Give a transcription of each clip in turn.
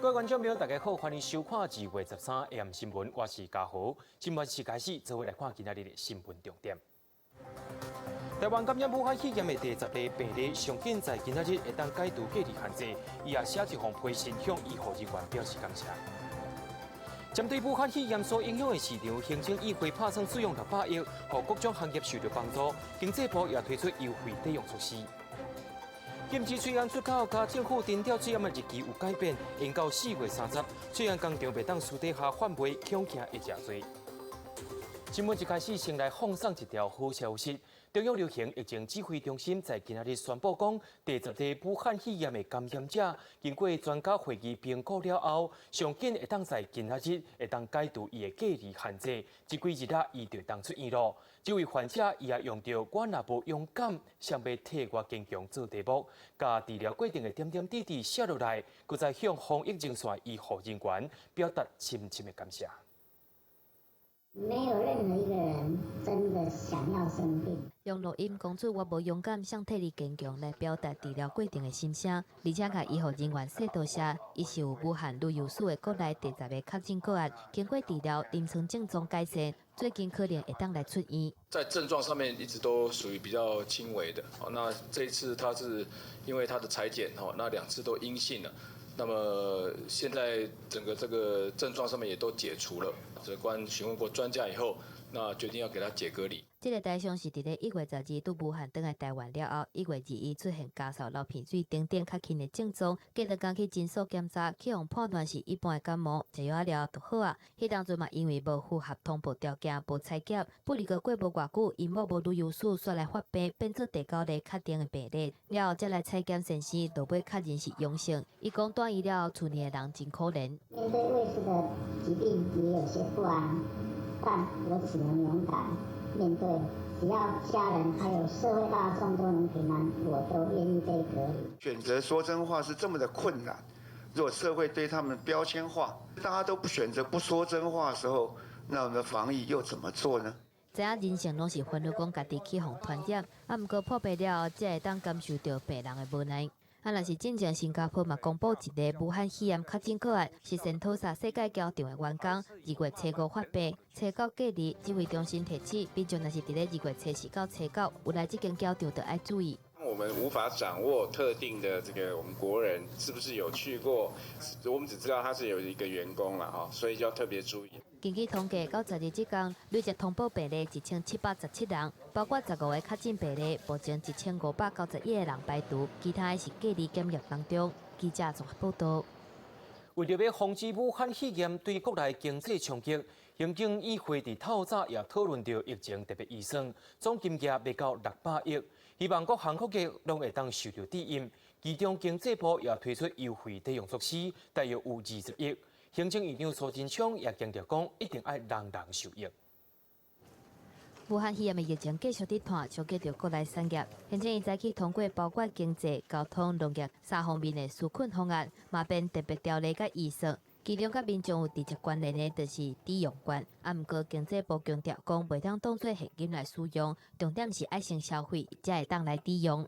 各位觀眾朋友，大家好，歡迎收看2月13 AM 新聞，我是嘉豪。新聞時開始，做伙來看今仔日的新聞重點。台灣感染武漢肺炎的第10例病例，上緊在今仔日會當解除隔離限制，伊也寫一封批信向醫護人員表示感謝。針對武漢肺炎所影響的市場，行政院會拍算使用600億，予各種行業受著幫助。經濟部也推出優惠抵用措施。禁止喙罨出口，佮政府徵調喙罨的日期有改變，延到4月30。喙罨工廠袂當私底下販賣，恐驚會誠濟。新聞一開始，先來放送一條好消息。中央流行疫情指揮中心在今仔日宣布講，第10例武漢肺炎的感染者，經過專家會議評估了後，上緊會當在今仔日會當解除伊的隔離限制，這幾日啊，伊就當出院囉。這位患者伊也用著我若無勇敢，誰欲替我堅強做題目，共治療過程的點點滴滴寫落來，閣再向防疫前線醫護人員表達深深的感謝。沒有任何一個人真的想要生病。用錄音講出我無勇敢，誰替你堅強來表達治療過程的心聲，而且共醫護人員說多謝。伊是有武漢旅遊史的國內第10個確診個案，經過治療，臨床症狀改善，最近可能會當來出院。在症狀上面一直都屬於比較輕微的。那這一次他是因為他的採檢，那兩次都陰性了。那麼現在整個這個症狀上面也都解除了。這關詢問過專家以後，那決定要給他解隔離。這個台商是佇咧1月12佇武漢轉來台灣了後，1月21出現咳嗽、流鼻水等等較輕的症狀，隔兩工去診所檢查，予人判斷是一般的感冒，食藥了後就好啊。彼當陣嘛，因為無符合通報條件，無採檢，不過過無偌久，𪜶某無旅遊史，煞來發病，變做第九例確定的病例。了後才來採檢先生，落尾確認是陽性。伊講蹛醫了後，厝內的人真可憐。面對未知的疾病也有些不安，但我只能勇敢面對。只要家人還有社會大眾都能平安，我都願意被隔離。選擇說真話是這麼的困難，如果社會對他們標籤化，大家都不選擇不說真話的時候，那我們的防疫又怎麼做呢？知影人生攏是煩惱講家己去予傳染，啊，毋過破病了後，才會當感受著病人的無奈。啊，若是進前新加坡嘛公布一例武漢肺炎確診個案，是聖淘沙世界橋場的員工，2月初5發病，初九隔離，指揮中心提醒民眾，若是佇咧2月初四到初九有來這間橋場，就愛注意。我們無法掌握特定的這個我們國人是不是有去過，我們只知道他是有一個員工啦，哈，所以就要特別注意。根據統計，到12這工累計通報病例1777人，包括15個確診病例，目前1591個人排除，其他的是隔離檢疫當中。記者綜合報道。為著欲防止武漢肺炎對國內經濟衝擊，行政院會佇透早也討論著疫情特別預算，總金額欲到600億，希望各行各業攏會當受著支援。其中經濟部也推出優惠抵用措施，大約有20億。行政院長蘇貞昌也強調講，一定愛人人受益。武漢肺炎的疫情繼續佇拖，衝擊著國內產業。行政院早起通過包括經濟、交通、農業三方面的紓困方案，嘛編特別條例佮預算。其中佮民眾有直接關聯的，就是抵用券。啊，毋過經濟部強調講，袂當當作現金來使用，重點是愛先消費，才會當來抵用。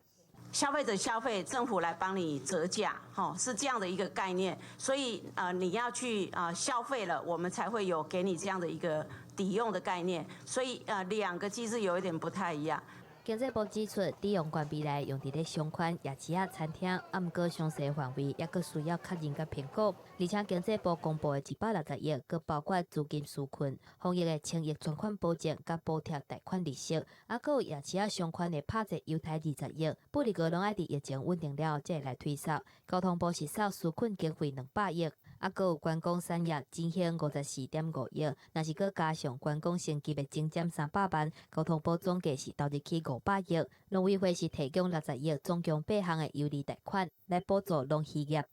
消費者消費，政府來幫你折價，吼，是這樣的一個概念。所以，你要去消費了，我們才會有給你這樣的一個抵用的概念。所以，兩個機制有一點不太一樣。經濟部指出，抵用券未來用佇咧商圈、夜市仔、餐廳，啊，毋過詳細範圍猶閣需要確認佮評估。而且經濟部公布的160億，閣包括資金紓困、防疫的千億專款保證、佮補貼貸款利息，啊，閣有夜市仔商圈的拍折優待20億，不過攏愛佇疫情穩定了後才會來推售。交通部是掃紓困經費200億，啊，閣有觀光產業振興54.5億，若是閣加上觀光升級的增減300萬，交通部總計是投入去500億。農委會是提供60億，總共八項的優利貸款來補助農漁業。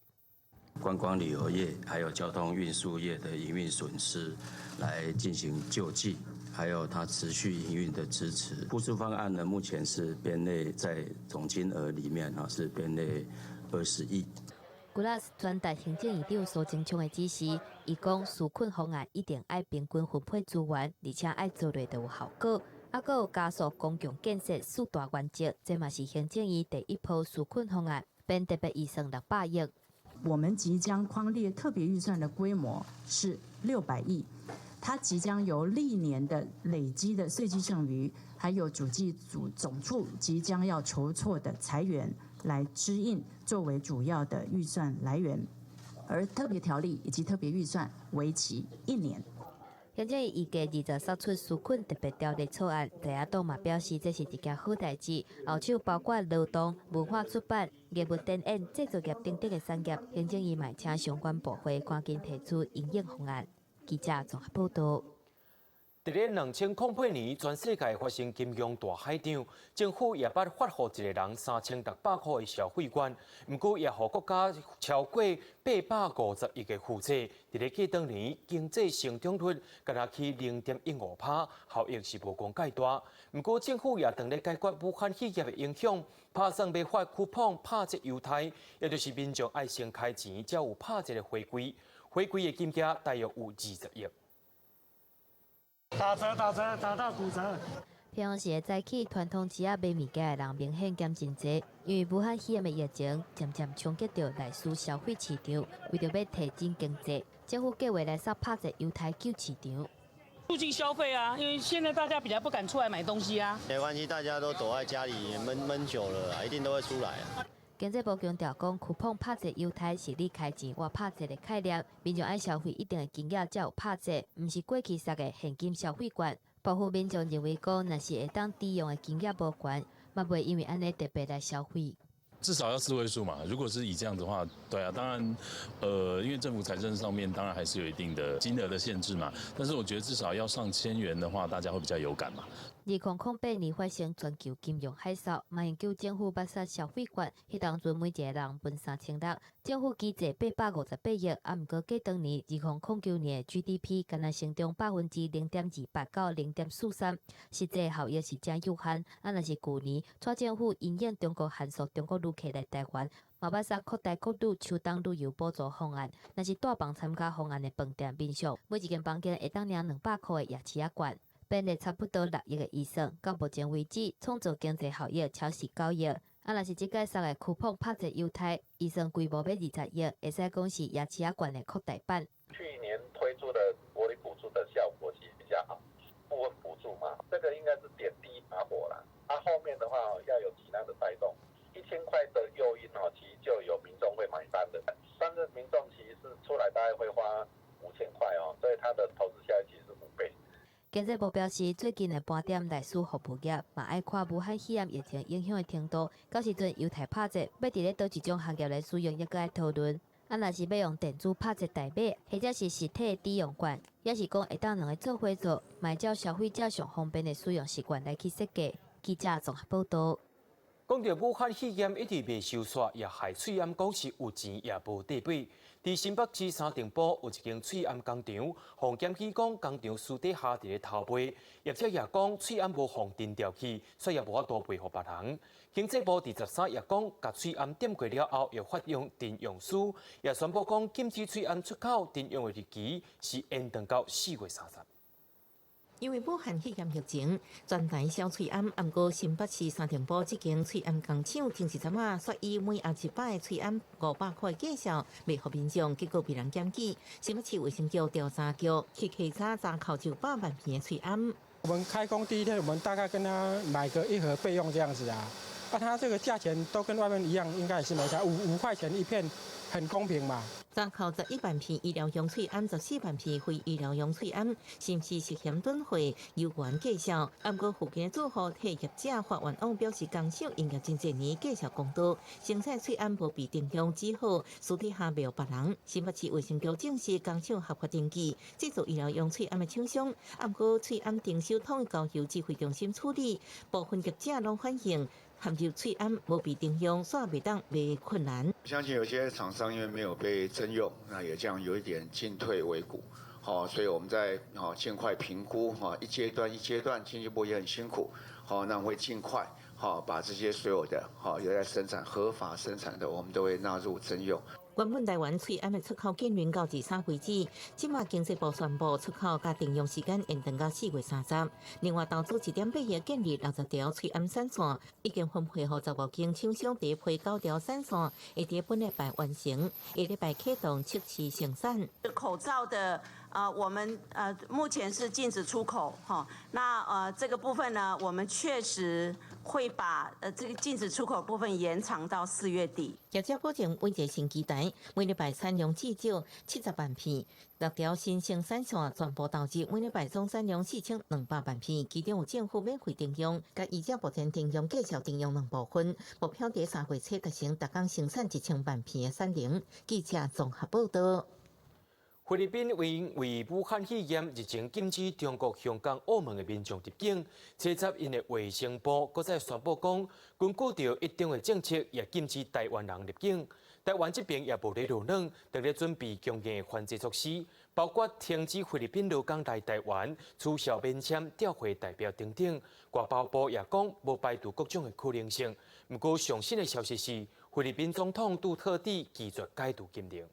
觀光旅遊業還有交通運輸業的營運損失來進行救濟，還有它持續營運的支持。復甦方案呢，目前是編列在總金額裡面啊，是編列20億。古拉斯轉達行政院長蘇貞昌的指示，伊講紓困方案一定愛平均分配資源，而且愛做落就有效果。啊，閣有加速公共建設四大原則，這嘛是行政院第一波紓困方案，編特別預算600億。我們即將匡列特別預算的規模是600億，它即將由歷年的累積的歲計剩餘，還有主計組總處即將要籌措的財源來支應，作為主要的預算來源，而特別條例以及特別預算為期一年。行政院預計20殺出紓困特別條例草案，在野黨嘛表示這是一件好代誌。後手包括勞動、文化出版、藝術展演、製造業等等的產業，行政院嘛請相關部會趕緊提出因應方案。記者綜合報道。佇咧2008年，全世界發生金融大海漲，政府也捌發予一個人3600箍的消費券，毋過也予國家超過850億的負債。佇咧過當年，經濟成長率干焦起0.15%，效益是無講蓋大。毋過政府也當咧解決武漢肺炎的影響，拍算欲發쿠폰拍折猶太，也就是民眾愛先開錢，才有拍折的回饋。回饋的金額大約有20億。打折打折打到骨折。平常時早起傳統市仔買物件的人明顯減真濟，因為武漢肺炎的疫情漸漸衝擊著內需消費市場，為著欲提振經濟，政府計劃來殺拍折猶太救市場。促進消費啊，因為現在大家比較不敢出來買東西啊。沒關係，大家都躲在家裡悶悶久了，一定都會出來啊。經濟部強調講，쿠폰拍折優待是你開錢我拍折的概念，民眾愛消費一定的金額才有拍折，毋是過去式的現金消費券。部分民眾認為講，若是會當抵用的金額無懸，嘛袂因為按呢特別來消費。至少要四位數嘛。如果是以這樣子的話，對啊，當然，因為政府財政上面當然還是有一定的金額的限制嘛。但是我覺得至少要上千元的話，大家會比較有感嘛。2008年發生全球金融海嘯，馬英九政府捌殺消費券，彼當陣每一個人分3600，政府基借858億。啊，毋過過當年2009年的 GDP 干焦成長0.28%到0.43%，實際效益是誠有限。啊，若是舊年，蔡政府因應中國限塑中國旅客來台灣，嘛捌殺擴大國旅秋冬旅遊補助方案。若是帶飯參加方案的飯店民宿，每一間房間會當領200箍的夜市仔券。編列差不多6億的預算，到目前為止，創造經濟效益超是9億。啊，若是這屆殺的쿠폰拍折優待，預算規模欲20億，會使講是夜市仔券的擴大版。去年推出的國旅補助的效果其實比較好，部分補助嘛，這個應該是點第一把火啦。啊，後面的話要有其他的帶動，1000塊的誘因哦，其實就有民眾會買單的。但是民眾其實是出來大概會花5000塊哦，所以他的投資效益其實是5倍。經濟部表示，最近的盤點內需服務業，嘛愛看武漢肺炎疫情影響的程度。到時陣優待拍折，欲佇咧佗一種行業來使用，猶閣愛討論。啊，若是欲用電子拍折代買，或者是實體抵用券，抑是講會當兩个做伙做，嘛會照消費者上方便的使用習慣來去設計。記者綜合報道。講著武漢肺炎一直袂收煞，也害喙罨講是有錢也無得買。佇新北市三重埔有一間喙罨工廠，予檢舉講工廠私底下佇咧偷賣，業者也講喙罨無予徵調去，所以也無法度賠予別人。經濟部佇13也講，共喙罨點過了後，會發用徵用書，也宣布講禁止喙罨出口徵用的日期是延長到4月30。因為武漢肺炎疫情，全台銷喙罨，毋過新北市三重埔這間喙罨工廠，前一陣仔煞以每盒100个喙罨500箍的價數賣予民眾，結果被人檢舉。新北市衛生局調查局去稽查查扣900萬片的喙罨。我們開工第一天，我們大概跟他買個一盒備用這樣子啊。啊，他這個價錢都跟外面一樣，應該也是沒差，五塊錢一片，很公平嘛。查扣11萬片醫療用喙罨，14萬片非醫療用喙罨，是毋是涉嫌囤貨？有關介紹。毋過附近的住戶替業者發願往表示，工廠營業真濟年，價數公道，生產喙罨無被徵用，只好私底下賣予別人。新北市衛生局證實工廠合法登記製造醫療用喙罨的廠商，毋過喙罨徵收統一交由指揮中心處理，部分業者攏反映。含入喙罨無被徵用，煞袂當賣困難。相信有些廠商因為沒有被徵用，那也這樣有一點進退維谷，好，所以我們在好盡快評估，哈，一階段一階段，經濟部也很辛苦，好，那會盡快，好，把這些所有的，好有在生產合法生產的，我們都會納入徵用。原本台灣喙罨的出口禁令到23為止，這馬經濟部宣布出口佮訂用時間延長到4月30。另外，投資1.8億建立60條喙罨產線，已經分配予15間廠商佇批9條產線，會佇本禮拜完成，下禮拜啟動測試生產。口罩的，我們目前是禁止出口，哈，那這個部分呢，我們確實會把這個禁止出口部分延長到4月底。業者保證每一個星期台每禮拜產量至少70萬片，6條新生產線全部投入，每禮拜總產量4200萬片。其中有政府免費提供，佮醫者目前提供繼續提供兩部分，目標佇3月初達成逐工生產1000萬片的產能。記者綜合報道。菲律賓因為武漢肺炎日前禁止中國香港、澳門的民眾入境，初十𪜶的衛生部閣再宣布講，根據著一中的政策，也禁止台灣人入境。台灣這邊也無咧落軟，正咧準備強硬的反制措施，包括停止菲律賓勞工來台灣、取消免簽、調回代表等等。外交部也講，無排除各種的可能性。毋過上新的消息是，菲律賓總統杜特蒂拒絕解除禁令。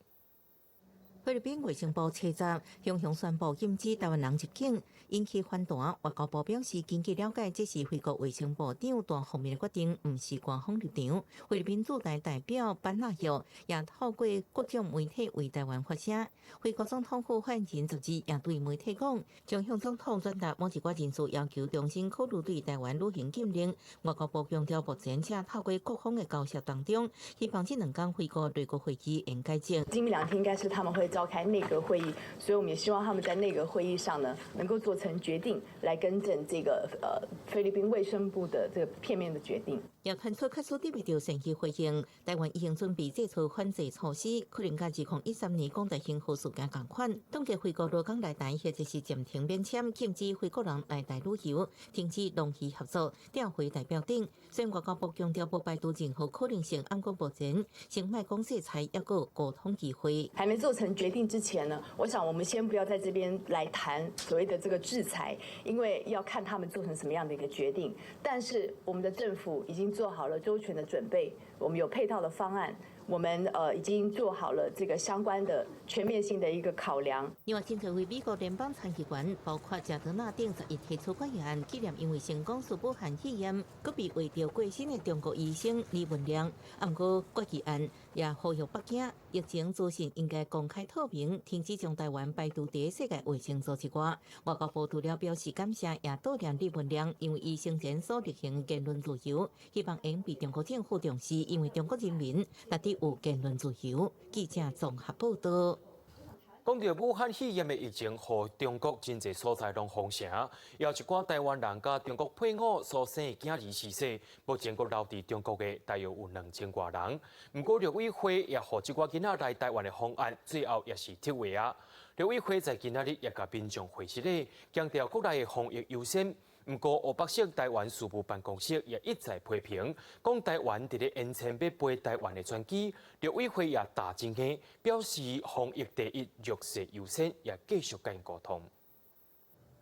菲律賓衛生部初十雄雄宣布禁止台灣人入境，引起反彈。外交部表示，根據了解，這是菲國衛生部長單方面的決定，毋是官方立場。菲律賓駐台代表班納約也透過各種媒體為台灣發聲。菲國總統府發言人12也對媒體講，將向總統轉達某一寡人士要求重新考慮對台灣旅行禁令。外交部強調，目前正透過各方的交涉當中，希望這兩工菲國內閣會議會解決。今明兩天應該是他們會召開內閣會議，所以我們也希望他們在內閣會議上呢，能夠做成決定，來更正這個菲律賓衛生部的這個片面的決定。也傳出確實得袂著善意回應，台灣已經準備做出反制措施，可能佮2013年講台興河事件仝款，凍結菲國勞工來台，或者是暫停免簽，禁止菲國人來台旅遊，停止農漁合作，調回代表等。雖然外交部強調無排除任何可能性，毋過目前先莫講制裁，猶閣有溝通機會。還沒做成決定之前呢，我想我們先不要在這邊來談所謂的這個制裁，因為要看他們做成什麼樣的一個決定。但是我們的政府已經做好了周全的準備，我們有配套的方案，我們已經做好了這個相關的全面性的一個考量。另外，真濟位美國聯邦參議員，包括賈德納等11提出決議案，紀念因為成功醫武漢肺炎，閣被穢著過身的中國醫生李文亮。毋過決議案也呼籲北京疫情資訊應該公開透明，停止將台灣排除佇世界衛生組織外。外交部除了表示感謝，也悼念李文亮，因為伊生前所力行言論自由，希望會被中國政府重視，因為中國人民絕對有言論自由。記者綜合報道。講著武漢肺炎的疫情，予中國真濟所在攏封城，也有一寡台灣人佮中國配偶所生的囝兒逝世，目前閣留佇中國的大約有2000外人。毋過陸委會也予這寡囡仔來台灣的方案，最後也是撤回啊。陸委會在今仔日也共民眾回釋咧，強調國內的防疫優先。毋過，湖北省台灣事務辦公室也一再批評，講台灣佇咧延簽欲飛台灣的專機，陸委會也打真硬，表示防疫第一，弱勢優先，也繼續共𪜶溝通。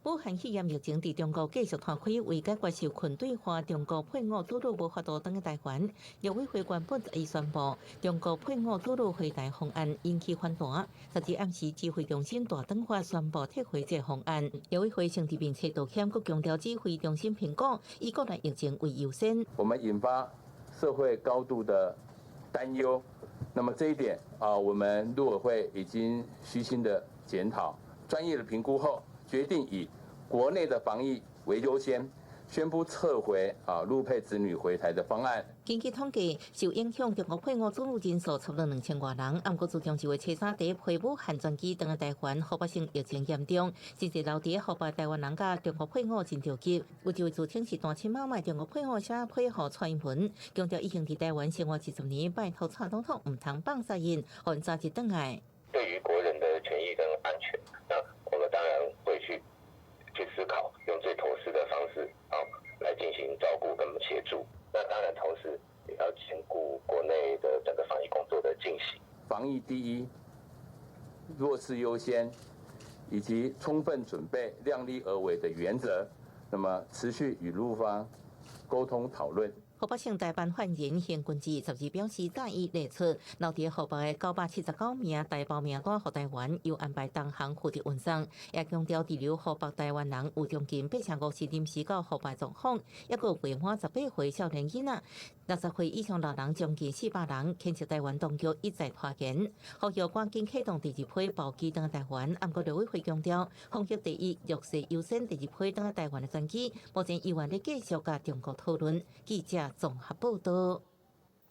武漢肺炎疫情佇中國繼續拖開，為解決受困對華中國配偶子女無法度轉去台灣，陸委會原本已宣布中國配偶子女回台方案引起反彈。12暗時指揮中心大轉發宣布撤回這個方案。陸委會先佇面冊道歉，閣強調指揮中心評估以國內疫情為優先。我們引發社會高度的擔憂，那麼這一點啊，我們陸委會已經虛心的檢討，專業的評估後，決定以國內的防疫為優先，宣布撤回啊陸配子女回台的方案。根據統計，受影響中國配偶子女人數差不多2000外人。毋過自從2月初三第一批武漢專機轉來台灣，湖北省疫情嚴重，真濟留佇湖北台灣人佮中國配偶真著急。有一位自稱是單親媽媽中國配偶寫批予蔡英文，強調已經佇台灣生活20年，拜託蔡總統毋通放殺𪜶，予𪜶早日轉來。對於國人的權益跟安全，那我們當然會去思考，用最妥適的方式啊來進行照顧跟協助。那當然同時也要兼顧國內的整個防疫工作的進行。防疫第一，弱勢優先，以及充分準備、量力而為的原則，那麼持續與陸方溝通討論。湖北省台辦發言人邢君志12表示，早已列出留佇湖北的979名台胞名單，予台灣由安排同行負責運送，也強調滯留湖北台灣人有將近85是臨時到湖北狀況，抑閣有未滿18歲少年囡仔，60歲以上老人將近400人，譴責台灣當局一再拖延，呼籲趕緊啟動第二批包機轉來台灣。毋過陸委會強調，防疫第一，弱勢優先，第二批轉來台灣的專機，目前猶原咧繼續佮中國討論。記者綜合報道。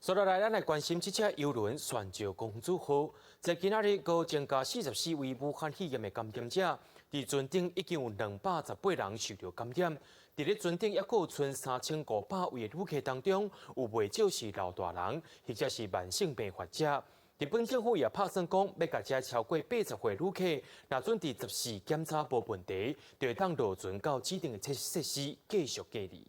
接落來，咱來關心這隻郵輪璇石公主號，在今仔日閣增加44位武漢肺炎的感染者，佇船頂已經有218人受著感染。佇咧船頂抑閣有賰3500位的旅客當中，有袂少是老大人，或者是慢性病患者。日本政府也拍算講，欲共這超過80歲旅客，若準佇14檢查無問題，就會當落船到指定的設設施繼續隔離。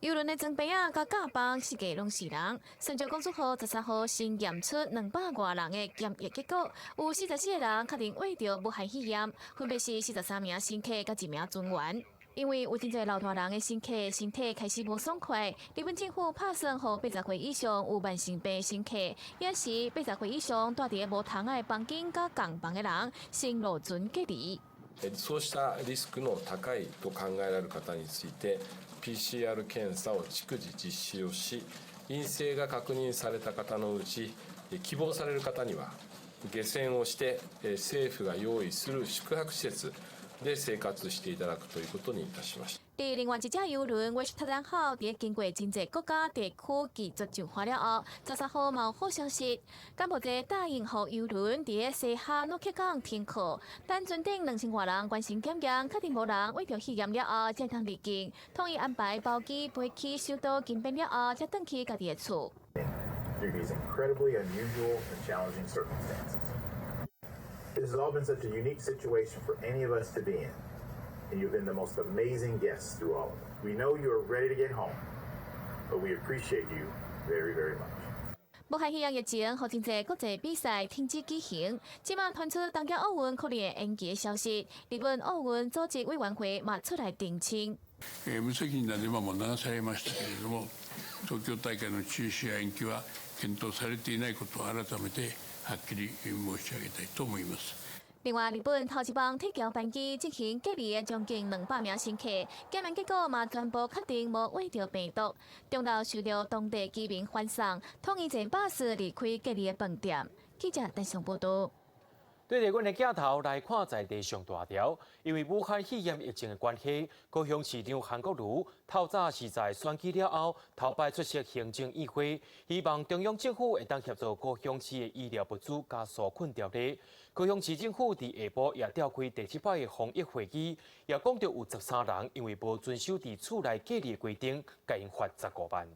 郵輪的艙邊仔佮甲板四界攏是人。璇石公主號13號先驗出200外人的檢疫結果，有44個人確認秽著武漢肺炎，分別是43名乘客佮一名船員。因為有真濟老大人的乘客身體開始無爽快，日本政府拍算予80歲以上有慢性病乘客，抑是80歲以上蹛佇無窗仔的房間佮仝房的人，先落船隔離。そうしたリスクの高いと考えられる方について、PCR 検査を逐次実施をし、陰性が確認された方のうち、希望される方には下船をして政府が用意する宿泊施設で生活していただくということにいたしました。佇另外一隻郵輪威斯特蘭號，佇經過真濟國家地區拒絕就範了後，13號嘛有好消息，柬埔寨答應予郵輪佇西哈努克港停靠，等船頂2000外人完成檢驗，確定無人秽著肺炎了後，才通離境，統一安排包機飛去首都金邊了後，才轉去家己的厝。 Through these incredibly unusual and challenging circumstances. This has all been such a unique situation for any of us to be in, and you've been the most amazing guests through all of it. We know you are ready to get home, but we appreciate you very, very much. 武漢肺炎疫情，予真濟國際比賽停止舉行。這馬傳出東京奧運可能會延期的消息，日本奧運組織委員會嘛出來澄清。無責任なデマも流されましたけれども、東京大会の中止や延期は検討されていないことを改めてはっきり申し上げたいと思います。另外，日本頭一班撤僑班機進行隔離的將近200名乘客，檢驗結果嘛全部確定無秽著病毒。中晝受著當地居民歡送，統一坐巴士離開隔離的飯店。記者陳尚報道。對著阮的鏡頭來看，在地上大條，因為武漢肺炎疫情的關係，高雄市長韓國瑜透早是在選舉了後，頭擺出席行政院會，希望中央政府會當協助高雄市的醫療物資佮紓困條例。高雄市政府佇下晡也召開第七擺的防疫會議，也講著有13人因為無遵守佇厝內隔離的規定，共𪜶罰15萬。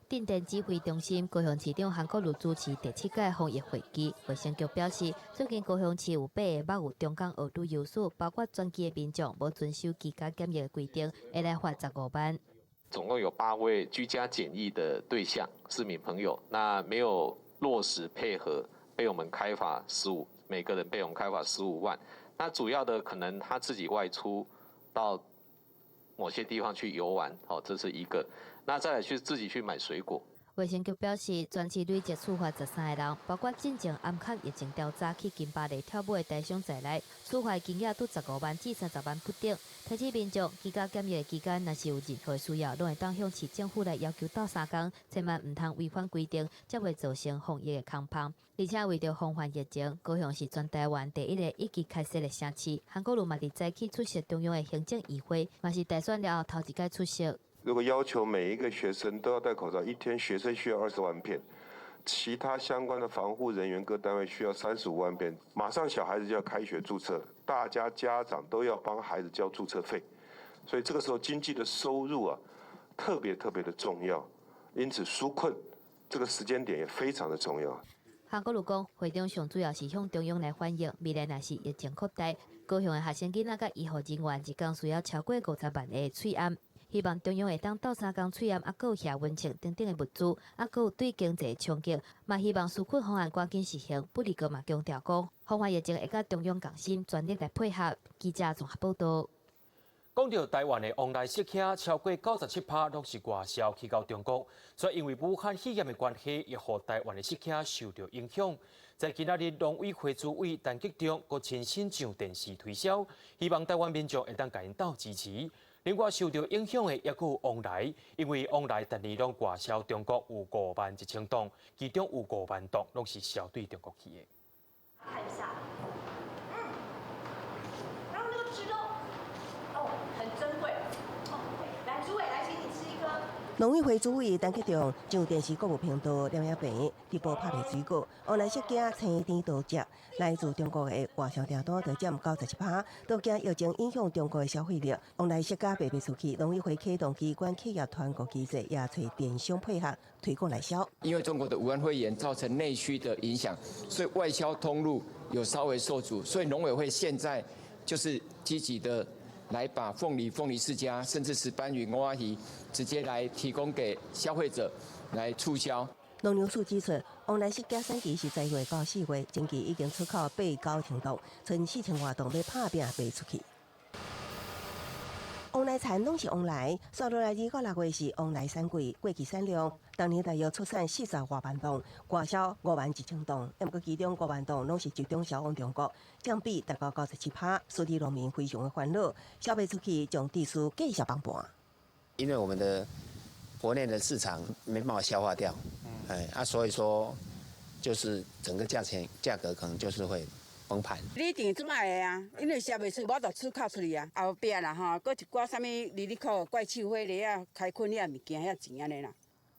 鎮定指揮中心高雄市長韓國瑜主持第七屆防疫會議，衛生局表示，最近高雄市有八个捌有中港學旅遊史，包括專機的民眾無遵守居家檢疫的規定，會來罰十五萬。總共有8位居家檢疫的對象市民朋友，那沒有落實配合，被我們開罰十五，每個人被我們開罰15萬。那主要的可能他自己外出到某些地方去遊玩，哦，這是一個。那再來去自己去買水果。衛生局表示，全市累計處罰13個人，包括進前暗崁疫情調查去金巴利跳舞的台商在內，處罰金額佇15萬至30萬不等。提醒民眾居家檢疫的期間，若是有任何需要，攏會當向市政府來要求鬥相共，千萬毋通違反規定，才袂造成防疫的空縫。而且為著防範疫情，高雄是全台灣第一個一級開設的城市。韓國瑜嘛佇早起出席中央的行政院會，嘛是大選了後頭一擺出席。如果要求每一個學生都要戴口罩，一天學生需要20萬片，其他相關的防護人員各單位需要35萬片。馬上小孩子就要開學註冊，大家家長都要幫孩子交註冊費，所以這個時候經濟的收入啊，特別特別的重要，因此紓困這個時間點也非常的重要。韓國瑜講，會中上主要是向中央來反映，未來若是疫情擴大，高雄的學生囡仔佮醫護人員一工需要超過50萬个喙罨。希望中央會當鬥相共喙罨，抑閣有額溫槍等等的物資，抑閣有對經濟衝擊，嘛希望紓困方案趕緊實行。不離閣嘛強調講，防範疫情會佮中央仝心，全力來配合。記者綜合報導。講到台灣的旺來釋迦，超過97%攏是外銷去到中國，所以因為武漢肺炎的關係，也予台灣的釋迦受到影響。在今仔日，農委會主委陳吉仲閣親身上電視推銷，希望台灣民眾會當共𪜶鬥支持。另外受到影響的抑閣有旺來，因為旺來逐年攏外銷中國有5萬1千噸，其中有5萬噸攏是銷對中國去的。看一下，然後那個汁都，哦，很珍貴。哦，來，主委來，請你吃一顆。農委會主委陳吉仲上電視國務頻道攝影棚直播拍賣水果，旺來釋迦青甜多汁，來自中國的外銷訂單就佔97%，都驚疫情影響中國的消費力。旺來釋迦賣袂出去，農委會啟動機關企業團購機制，也揣電商配合推廣來銷。因為中國的武漢肺炎造成內需的影響，所以外銷通路有稍微受阻，所以農委會現在就是積極的來把鳳梨、鳳梨釋迦，甚至是斑魚、吳仔魚，直接來提供給消費者來促銷。農糧署指出，旺來釋迦產期是十月到4月，前期已經出口8、9千噸，賰4千外噸欲拍拚賣出去。旺來田攏是旺來，紲落來2到6月是旺來產季，過去產量當年大約出產40外萬噸，外銷5萬1千噸，毋過其中5萬噸攏是集中銷往中國，佔比達到97%，所以農民非常的煩惱，銷袂出去，將致使繼續崩盤。因為我們的國內的市場沒辦法消化掉，哎啊，所以說就是整個價錢價格可能就是會崩盤。你一定這擺的啊，因為銷袂出，無就出口出去啊。後壁啦吼，閣一寡啥物哩哩扣怪手花犁仔開墾遐物件遐錢按呢啦。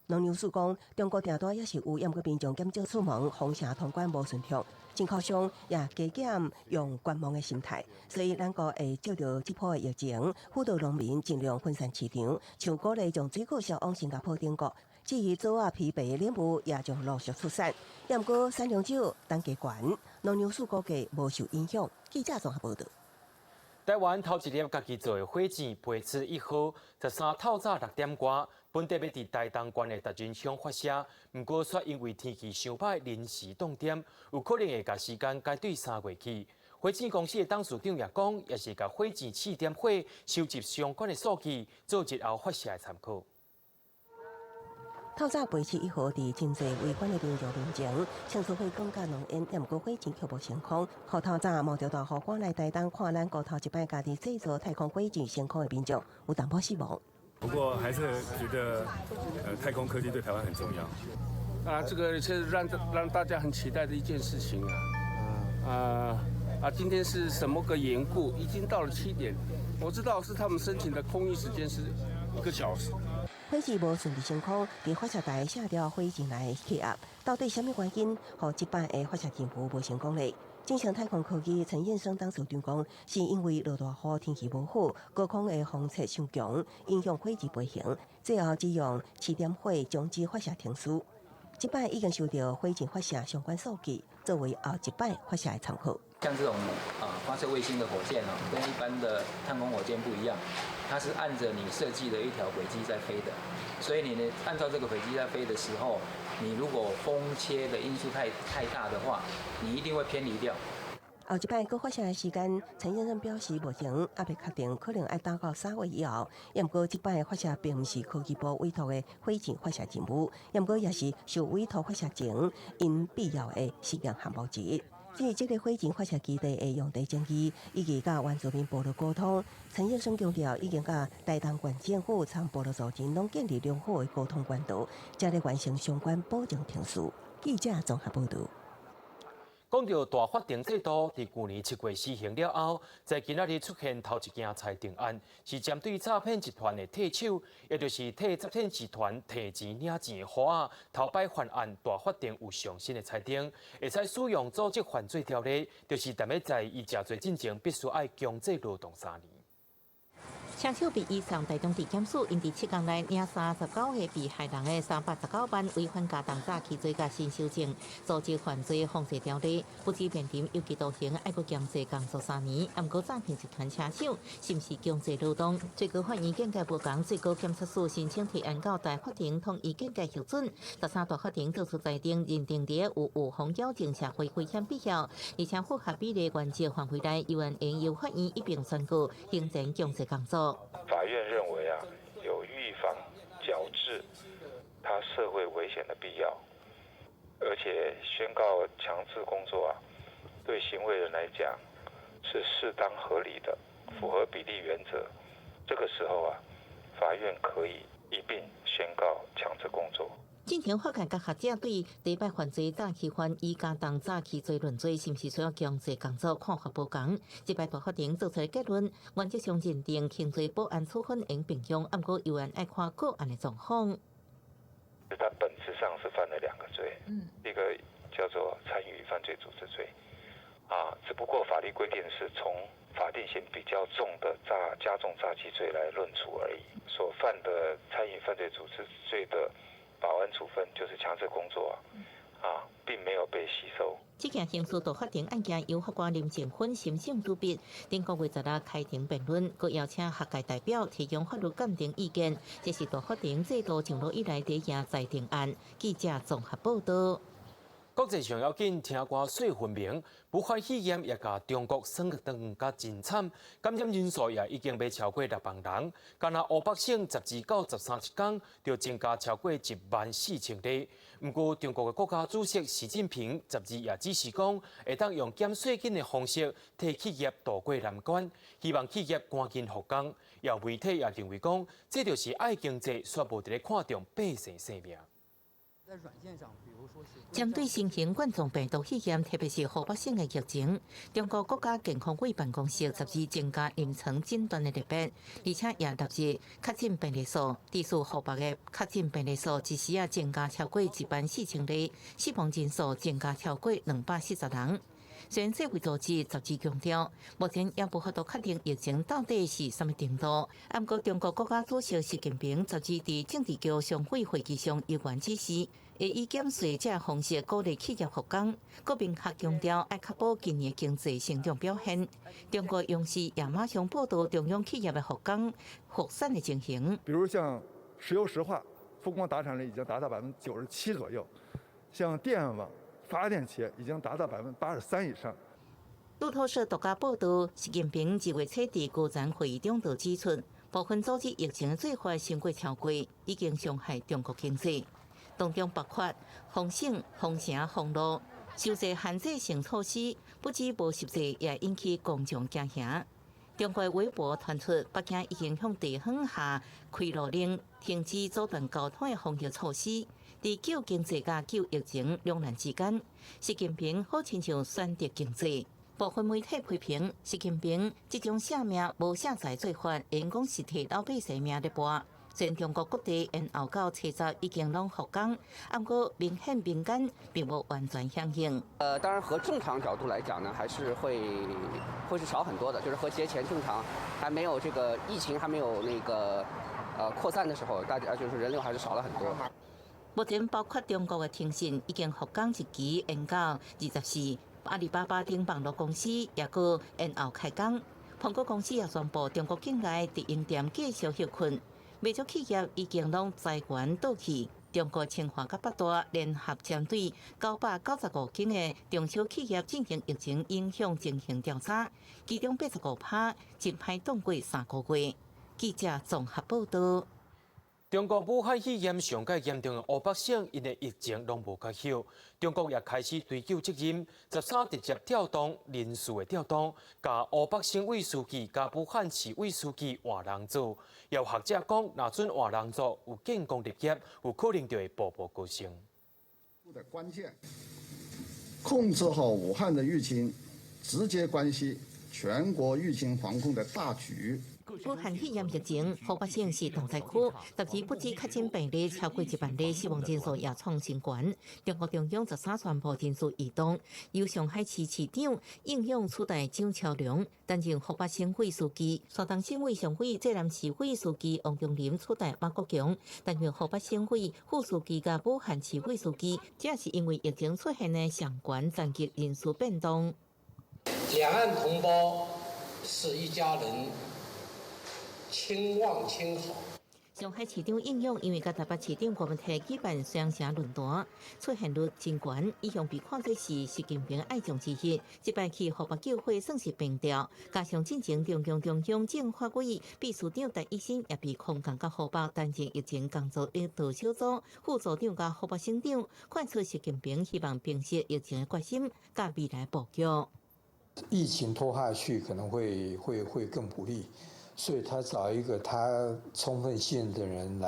農糧署講，中國訂單也是有，毋過民眾減少出門，封城通關無順暢，進口商也加減用觀望的心態，所以咱閣會藉著這波的疫情，輔導農民盡量分散市場，像鼓勵將水果銷往新加坡等國。至於棗仔枇杷蓮霧也將陸續出產，毋過產量少，單價懸，農糧署估計無受影響。記者綜合報道。台灣頭一粒家己做的火箭培慈1號，13透早6點外，本底欲佇台東縣的達仁鄉發射，毋過卻因為天氣傷歹，臨時擋點，有可能會共時間改對3月去。火箭公司的董事長也講，也是共火箭試點火收集相關的數據，做日後發射的參考。透早培慈1號佇真濟圍觀的民眾面前，清除火光佮濃煙，毋過火箭卻無升空。予透早冒著大雨趕來台東看咱國頭一擺家己製造太空火箭升空的民眾，有淡薄失望。不過還是覺得，太空科技對台灣很重要。啊，這個是讓大家很期待的一件事情啊。今天是什麼個緣故？已經到了7點，我知道是他們申請的空域時間是1個小時。火箭無順利升空，佇發射台卸掉火箭內的氣壓，到底啥物原因，予這擺的發射任務無成功呢？正成太空科技陳彥生董事長講，是因為落大雨，天氣無好，高空的風切傷強，影響火箭飛行，最後只用試點火終止發射程序。這擺已經收到火箭發射相關數據，作為後一擺發射的參考。像這種啊發射衛星的火箭哦，跟一般的探空火箭不一樣，它是按着你設計的一條軌跡在飛的，所以你呢按照這個軌跡在飛的時候，你如果風切的因素太大的話，你一定會偏離掉。後一擺閣發射的時間，陳先生表示目前猶未確定，可能愛等到3月以後。毋過這擺發射並毋是科技部委託的火箭發射任務，毋過也是受委託發射前𪜶必要的實驗項目之一。至於這個火箭發射基地的用地爭議，以及佮原住民部落溝通，陳先生強調已經佮台東縣政府參部落族人攏建立良好的溝通管道，正咧完成相關補正程序。記者綜合報導。講到大法庭制度，佇舊年7月施行了後，在今仔日出現頭一件裁定案，是針對詐騙集團的替手，也就是替詐騙集團提錢領錢的戶仔，頭擺犯案，大法庭有上新的裁定，會使使用組織犯罪條例，就是踮咧在伊食罪進前必須愛強制勞動3年。車手被移送台中地檢署，𪜶佇7工內領39個被害人的319萬違反加重詐欺罪佮新修正組織犯罪防治條例，不止面臨有期徒刑，愛閣強制工作3年。毋過詐騙集團車手是毋是強制勞動？最高法院見解無仝，最高檢察署申請提案到大法庭統一見解核准。13大法庭作出裁定，認定佇有預防矯正社會危險必要，而且符合比例原則範圍內，猶原應由法院一併宣告刑前強制工作。作。法院認為啊，有預防矯治他社會危險的必要，而且宣告強制工作啊，對行為人來講是適當合理的，符合比例原則。這個時候啊，法院可以一併宣告強制工作。進前法界佮學者對第一擺犯罪詐欺犯以加重詐欺罪論罪，是毋是需要強制工作看法無仝。這擺大法庭做出的結論，原則上認定輕罪保安處分應並用，毋過猶原愛看個案的狀況。他本質上是犯了兩個罪，一個叫做參與犯罪組織罪，啊，只不過法律規定是從法定刑比較重的詐加重詐欺罪來論處而已。所犯的參與犯罪組織罪的保安處分就是強制工作啊，並沒有被吸收。這件刑事大法庭案件由法官林靜芬審訊主筆，頂個月16開庭辯論，閣邀請學界代表提供法律鑑定意見。這是大法庭制度上路以來第一件裁定案。記者綜合報道。國際上要緊，聽歌說分明，武漢肺炎也共中國算轉甲真慘，感染人數也已經欲超過6萬人。干焦湖北省12到13一工就增加超過1萬4千例。毋過中國的國家主席習近平12也指示講，會當用減稅金的方式替企業渡過難關，希望企業趕緊復工。有媒體也認為講，這就是愛經濟，煞無佇咧看重百姓性命。針對新型冠狀病毒肺炎，特別是湖北省的疫情，中國國家健康委辦公室12增加臨床診斷的類別，而且也納入確診病例數。至此湖北的確診病例數一時仔增加超過1萬4千例，死亡人數增加超過240人。雖然世衛組織12強調，目前猶無法度確定疫情到底是啥物程度。毋過中國國家主席習近平12佇政治局常委會議上有關指示，會以減稅這方式鼓勵企業復工，閣明確強調愛確保今年經濟成長表現。中國央視也馬上報道中央企業的復工復產的情形。比如像石油石化，復工達產率已經達到97%左右；像電網、發電企業已經達到83%以上。路透社獨家報道，習近平2月初佇高層會議中就指出，部分組織疫情做法傷過超過，已經傷害中國經濟。當中包括封省、封城、封路、修正限制性措施，不止無實際，也引起公眾驚嚇。中國微博傳出，北京已經向地方下開路令，停止阻斷交通的防疫措施。佇救經濟佮救疫情兩難之間，習近平好親像選擇經濟。部分媒體批評習近平這種捨命無捨財做法，應講是替老百姓命咧搏。雖然中國各地延後到初十已經攏復工，毋過明顯民間並無完全響應。當然和正常角度來講呢，還是會是少很多的，就是和節前正常還沒有這個疫情還沒有那個擴散的時候，大家就是人流還是少了很多。目前包括中國的騰訊已經復工日期延到24，阿里巴巴等網路公司也閣延後開工。蘋果公司也宣布中國境內直營店繼續歇睏。袂少企業已經攏裁員倒去。中國清華佮北大聯合針對995間的中小企業進行疫情影響情形調查，其中85%真歹擋過3個月。記者綜合報道。中國武漢肺炎上蓋嚴重的湖北省，𪜶的疫情攏無較好。中國也開始追究責任，13直接調動人事的調動，共湖北省委書記佮武漢市委書記換人做。有學者講，若準換人做，有建功立業，有可能就會步步高升。的關鍵，控制好武漢的疫情，直接關係全國疫情防控的大局。武漢肺炎疫情，湖北省是重災區，十二不止確診病例超過1萬例，死亡人數也創新高。中國中央13宣布人事異動，由上海市市長應勇取代張超良擔任湖北省委書記，山東省委常委、濟南市委書記王忠林取代馬國強擔任湖北省委副書記佮武漢市委書記，這是因為疫情出現的相關層級人事變動。兩岸同胞是一家人。親望親好。上海市長應勇因為佮台北市長郭文泰舉辦雙城論壇，出現率真懸，一向被看作是習近平愛將之一。這擺去湖北救火算是平調，加上進前中共中央政法委秘書長戴以新也被控告佮湖北擔任疫情工作領導小組副組長佮湖北省長，看出習近平希望平息疫情的決心，佮未來布局。疫情拖下去可能會更不利。所以他找一個他充分信任的人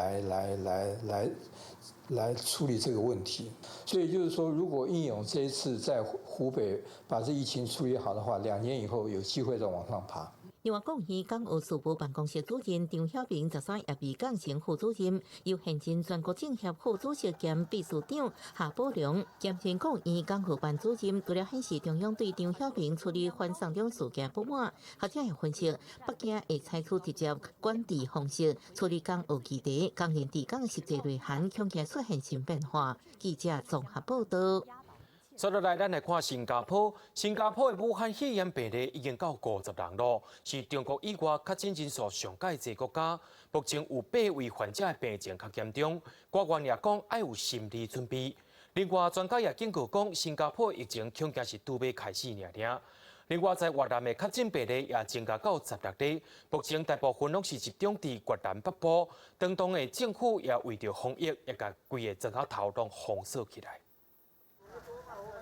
來處理這個問題。所以就是說，如果應勇這一次在湖北把這疫情處理好的話，2年以後有機會再往上爬。另外，國務院港澳事務辦公室主任張曉明13也被降成副主任，由現任全國政協副主席兼秘書長夏寶龍兼任國務院港澳辦主任。除了顯示中央對張曉明處理反送中事件不滿，學者也分析，北京會採取直接管治方式處理港澳議題，港人治港實際內涵恐驚出現新變化。記者綜合報道。接落來，咱來看新加坡。新加坡的武漢肺炎病例已經到50人囉，是中國以外確診人數上蓋濟國家。目前有八位患者的病情較嚴重，官員也講愛有心理準備。另外，專家也警告講，新加坡疫情恐驚是拄欲開始爾爾。另外，在越南的確診病例也增加到16例，目前大部分攏是集中佇越南北部。當地的政府也為著防疫，也共規个庄仔頭攏封鎖起來。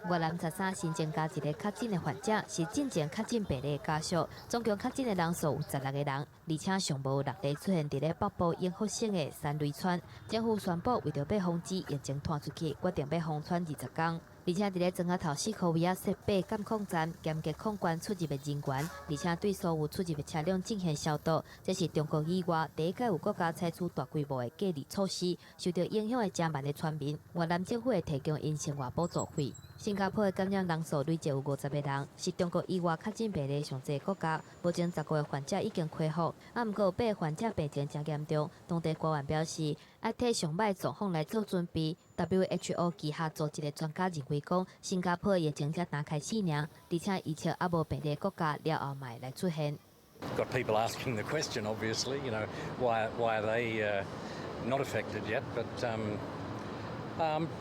越南13新增加一个確診的患者，是進前確診病例家屬。總共確診的人數有16個人，而且上無6例出現佇咧北部永福省的山雷村。政府宣布為著欲防止疫情傳出去，決定欲封村20天。而且佇咧莊仔頭四箍圍仔設八監控站，嚴格控管出入的人員，而且對所有出入的車輛進行消毒。這是中國以外第一擺有國家採取大規模的隔離措施。受著影響的誠萬的村民，越南政府會提供𪜶生活補助費。新加坡的感染人數累計有50個人，是中國以外確診病例上濟國家。目前15個患者已經恢復，毋過有八個患者病情誠嚴重。當地官員表示，愛替上䆀狀況來做準備。WHO 旗下組織的專家認為講，新加坡的疫情才剛開始爾，而且預測猶無病例國家了後嘛會來出現。 Got people asking the question, obviously, why are they not affected yet? But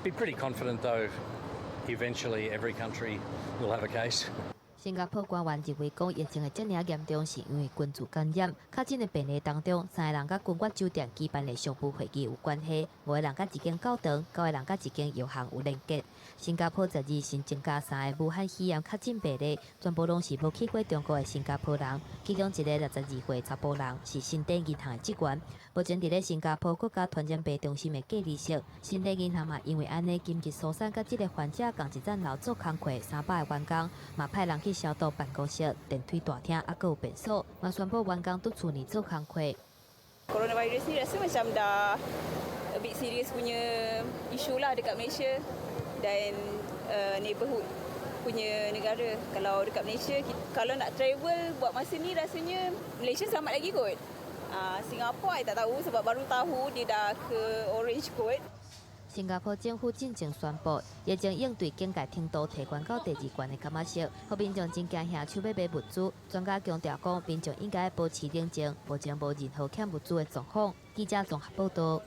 be pretty confident, though, eventually every country will have a case. 新加坡官員認為講，疫情會遮爾嚴重，是因為群聚感染。確診的病例當中，三個人佮君悅酒店舉辦的商務會議有關係，五個人佮一間教堂，九個人佮一間藥行有連結。新加坡12新增加三个武漢肺炎確診病例，全部攏是無去過中國的新加坡人。其中一个62歲查埔人是新地銀行的職員。目前佇咧新加坡國家傳染病中心的隔離室，新地銀行嘛因為按呢緊急疏散佮這个患者仝一層樓做工課300個員工，嘛派人去消毒辦公室、電梯大廳，猶閣有便所，嘛宣布員工佇厝內做工課。 Coronavirus ni rasa macam dah a bit serious punya isu lah dekat Malaysia dan neighborhood punya negara. Kalau dekat Malaysia, kalau nak travel buat masa ni rasanya Malaysia selamat lagi kot. Singapore I tak tahu sebab baru tahu dia dah ke orange kot. 新加坡政府進前宣布，疫情應對警戒程度提懸到第二懸的柑仔色，予民眾真驚嚇，搶欲買物資。專家強調講，民眾應該保持冷靜，目前無任何欠物資的狀況。記者綜合報道。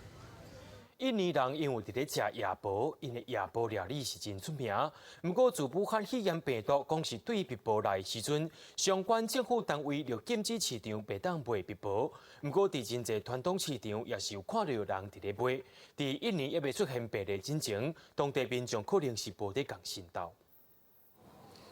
印尼人因為佇咧食夜婆，𪜶的夜婆料理是真出名。毋過自武漢肺炎病毒講是對蜶婆來的時陣，相關政府單位就禁止市場袂當賣蜶婆。毋過佇真濟傳統市場也是有看著有人佇咧賣。佇印尼猶未出現病例進前，當地民眾可能是無咧仝滲透。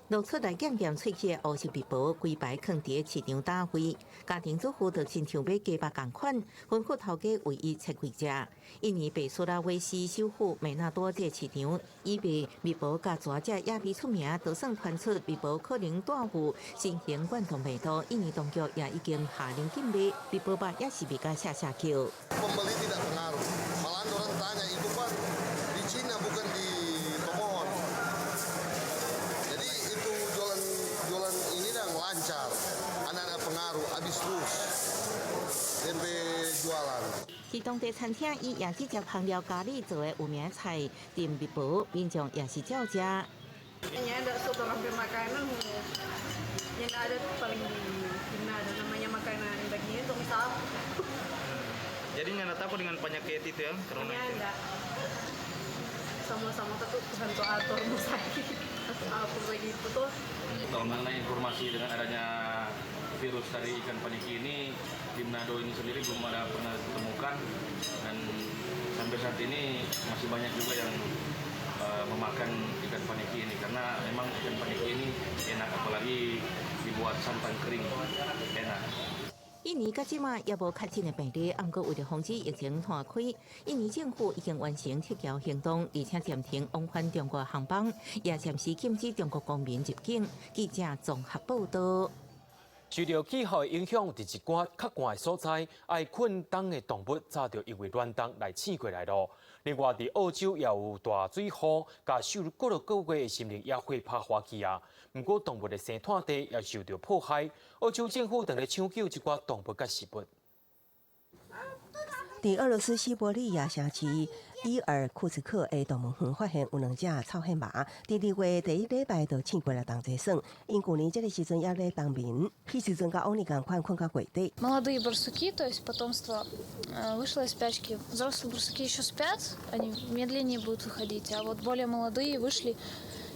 露出來驗驗喙齒的烏色蜶婆，規排囥佇市場摊位，家庭主婦就親像買雞肉仝款，吩咐頭家為伊切幾隻。印尼北蘇拉威西首府美納多這市場，以賣蜶婆佮蛇隻野味出名，就算傳出蜶婆可能帶有新型冠狀病毒，印尼當局也已經下令禁賣，蜶婆肉也是賣甲嚇嚇叫。 Pembeli tidak pengaruh, malahan orang tanya itu kan di Cina bukan di Tomohon. Jadi itu jualan jualan ini yang lancar, anak-anak pengaruh habis terus, tempe jualan. 佇當地餐廳以椰子汁香料咖喱做的有名菜，燉蜶婆，民眾也是照食。 Kayaknya ada soto hampir makanan yang ada paling di China ada namanya makanan dagingnya itu misal. Jadi nggak Takut dengan penyakit itu ya, corona itu? Enggak. Sama-sama takut Tuhan tuh atur mau sakit atau apa begitu tuh. Mengenai informasi dengan adanya virus dari ikan paniki ini di Manado ini sendiri belum ada pernah ditemukan dan sampai saat ini masih banyak juga yang memakan ikan paniki ini karena memang ikan paniki ini enak, apalagi dibuat santan kering enak. 印尼到這馬猶無確診的病例，毋過為著防止疫情湠開，印尼政府已經完成撤僑行動，而且暫停往返中國航班，也暫時禁止中國公民入境。記者綜合報道。受著氣候影響，佇一寡較寒的所在，愛困冬的動物早就因為暖冬來醒過來囉。另外，佇澳洲也有大水雨，共受幾落個月的森林野火拍化去啊。毋過動物的生態地也受著破壞。澳洲政府正咧搶救這寡動物佮食物。佇俄羅斯西伯利亞城市伊爾庫茨克的動物園發現有兩隻臭牝馬，佇2月第一禮拜就醒過來同齊耍。𪜶舊年這个時陣猶咧冬眠，彼時陣佮往年仝款睏到月底。 Молодые барсуки, то есть потомство, вышло из спячки. Взрослые барсуки еще спят, они медленнее будут выходить, а вот более молодые вышли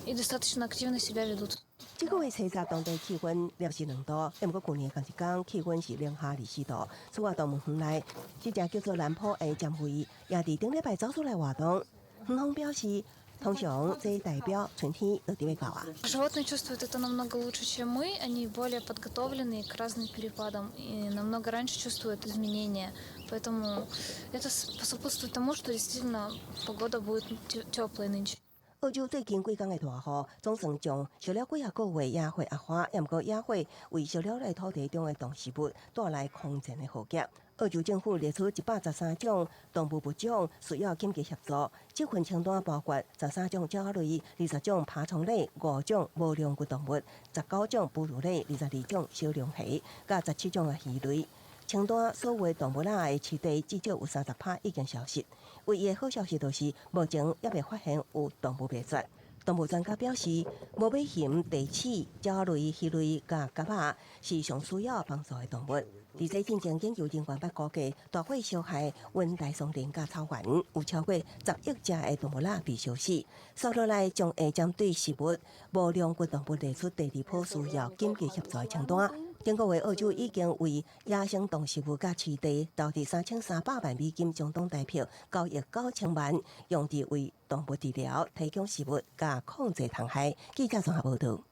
и достаточно активно себя ведут. 這個月初十，當地氣溫攝氏2度，毋過舊年仝一工氣溫是零下24度。此外，動物園內這隻叫做蘭普的尖鷸也佇頂禮拜走出來活動。園方表示，通常這代表春天就佇欲到啊。 Животные чувствуют это намного лучше, чем мы. Они более подготовлены к разным перепадам и намного раньше чувствуют изменения. Поэтому это способствует тому, что действительно погода будет теплой нынче. 澳洲最近幾工的大雨，總算將燒了幾仔個月野火壓化，毋過野火為燒了的土地中的動植物帶來空前的浩劫。澳洲政府列出113種動物物種需要緊急協助，這份清單包括13種鳥類、20種爬蟲類、5種無龍骨動物、19種哺乳類、22種小龍蝦、佮17種的魚類。清單所有動物仔的棲地至少有30%已經消失。唯一的好消息就是，目前猶未發現有動物滅絕。動物專家表示，無尾熊、袋鼠、鳥類、魚類佮蛤仔是上需要幫助的動物。佇這進前，研究人員捌估計，大火燒害溫帶松林佮草原，有超過10億隻的動物仔被燒死。接落來將會針對食物無龍骨動物列出第二波需要緊急協助的清單。頂個月，澳洲已經為野生動植物佮棲地投資3300萬美金，相當台票9億9千萬，用佇為動物治療、提供食物佮控制蟲害。記者綜合報導。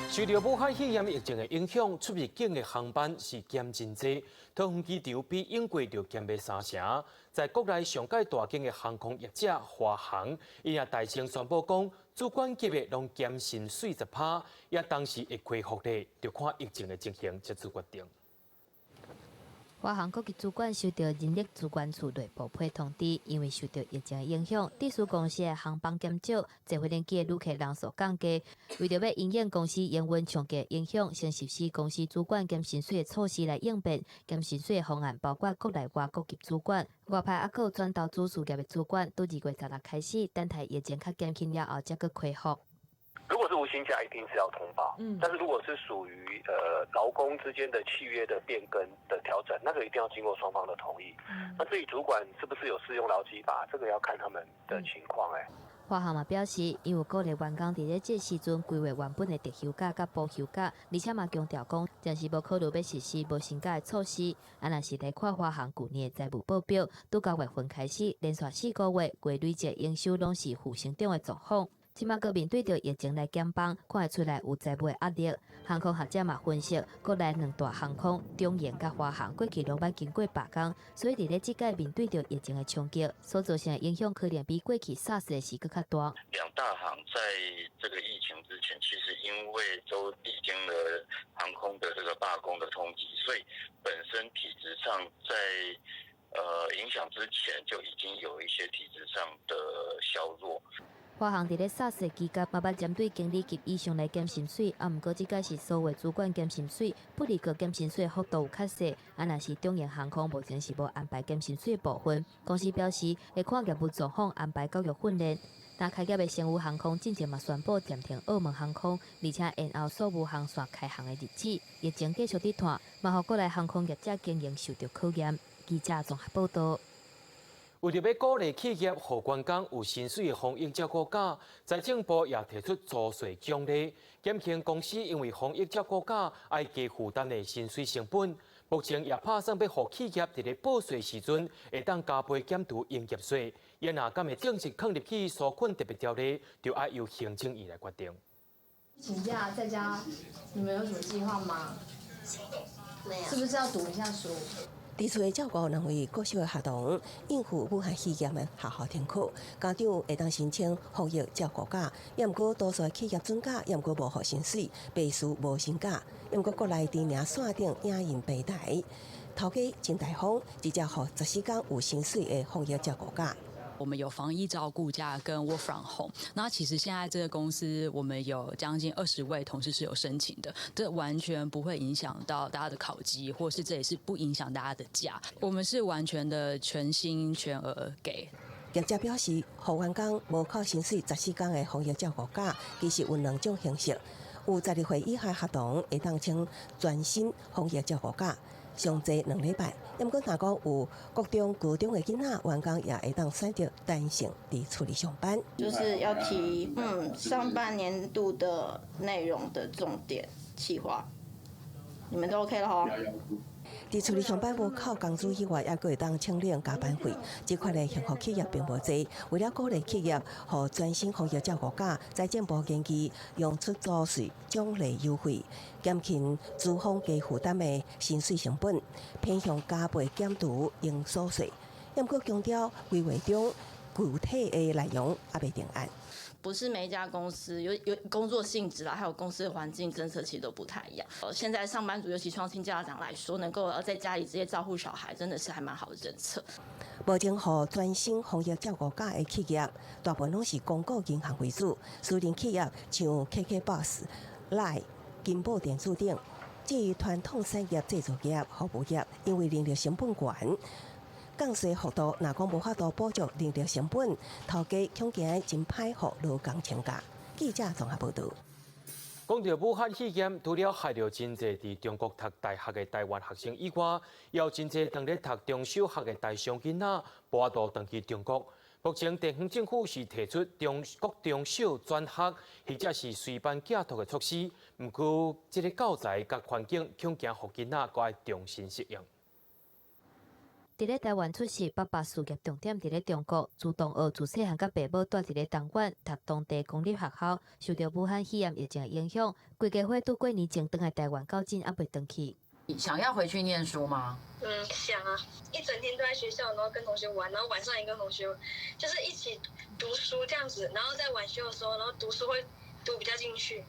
受著武漢肺炎疫情的影響，出入境的航班是減真濟，桃園機場比應季就減欲3成。在國內上蓋大間的航空業者華航，伊也大聲宣布講，主管級的攏減薪水10%，也當時會恢復的，就看疫情的情形才做決定。華航高級主管收到人力資源處內部批通知，因為受到疫情影響，直屬公司的航班減少，坐飛機的旅客人數降低。為著欲因應公司營運衝擊影響，先實施公司主管減薪水的措施來應變。減薪水的方案包括國內外高級主管、外派猶閣有轉投資事業的主管，對2月16開始，等待疫情較減輕了後，才閣恢復。如果是無薪假，一定是要通報。但是如果是屬於勞工之間的契約的變更的調整，那個一定要經過雙方的同意。那至於主管是不是有適用勞基法，這個要看他們的情況。華航嘛表示，伊有鼓勵員工佇咧這時陣規劃原本的特休假佮補休假，而且嘛強調講，暫時無考慮欲實施無薪假的措施。啊，若是來看華航舊年的財務報表，對9月份開始，連續4個月月累計營收攏是負成長的狀況。這馬閣面對著疫情來減班，看會出來有財務的壓力。航空學者嘛分析，國內兩大航空長榮佮華航過去攏捌經過罷工，所以佇咧這擺面對著疫情的衝擊，所造成的影響可能比過去 SARS 的時閣較大。兩大航在這個疫情之前，其實因為都歷經了航空的這個罷工的衝擊，所以本身體質上在影響之前就已經有一些體質上的削弱。華航佇咧 SARS 期間，嘛捌針對經理級以上來減薪水，啊，毋過這擺是所有主管減薪水，不離個減薪水幅度有較細。啊，若是長榮航空目前是無安排減薪水的部分。公司表示會看業務狀況安排教育訓練。但開業的星宇航空進前嘛宣布暫停澳門航空，而且延後所有航線開航的日子。疫情繼續佇拖，嘛予國內航空業者經營受著考驗。記者綜合報導。為著欲鼓勵企業予員工有薪水的防疫照顧假，財政部也提出租稅獎勵，減輕公司因為防疫照顧假愛加負擔的薪水成本。目前也拍算欲予企業佇咧報稅時陣，會當加倍減除營業稅。伊若敢會正式放入去紓困特別條例，就愛由行政院來決定。請假在家，你們有什麼計劃嗎？沒有。是不是要讀一下書？佇厝的照顧兩位國小的學童應付武漢肺炎的學校停課，家長會當申請防疫照顧假，也毋過多數企業准假，也毋過無予薪水，白事無薪假，也毋過國內知名線頂影音平台，頭家真大方，直接予14天有薪水的防疫照顧假。我們有防疫照顧假跟 work from home。那其實現在這個公司，我們有將近20位同事是有申請的，這完全不會影響到大家的考績，或是這也是不影響大家的假。我們是完全的全薪全額給。業者表示，予員工無扣薪水14天的防疫照顧假，其實有兩種形式。有12歲以下學童會當請全薪防疫照顧假。上濟2禮拜，毋過若講有國中、高中的囡仔，員工也會當選擇彈性佇厝裡上班。就是要提上半年度的內容的重點企劃，你們都 OK 了吼？佇厝裡上班無扣工資以外，猶閣會當請領加班費。這款的幸福企業並無濟，為了鼓勵企業予全薪防疫照顧假，財政部建議用出租稅獎勵優惠，減輕資方加負擔的薪水成本，偏向加倍減除營所稅。毋過強調規劃中具體的內容猶未定案。不是每一家公司有工作性質啦，還有公司的環境政策其實都不太一樣。現在上班族，尤其雙親家長來說，能夠在家裡直接照顧小孩，真的是還蠻好的政策。目前予全薪防疫照顧假的企業，大部分攏是公股銀行為主，私人企業像 KKBOX、LINE、金寶電子等。至於傳統產業製造業、服務業，因為人力成本懸。降稅幅度，若講無法度補足人力成本，頭家恐驚真歹予勞工請假。記者綜合報導。講著武漢肺炎，除了害著真濟佇中國讀大學的台灣學生以外，也有真濟當咧讀中小學的台商囡仔，無法度轉去中國。目前地方政府是提出中國中小轉學，或者是隨班寄託的措施，毋過這个教材佮環境恐驚予囡仔閣愛重新適應。佇咧台灣出世，爸爸事業重點佇咧中國，自同學自細漢佮爸母蹛佇咧東莞讀當地公立學校，受著武漢肺炎疫情的影響，規家伙拄過年前轉來台灣，到今猶未轉去。想要回去念書嗎？嗯，想啊，一整天都在學校，然後跟同學玩，然後晚上也跟同學就是一起讀書這樣子，然後在晚修的時候，然後讀書會讀比較進去。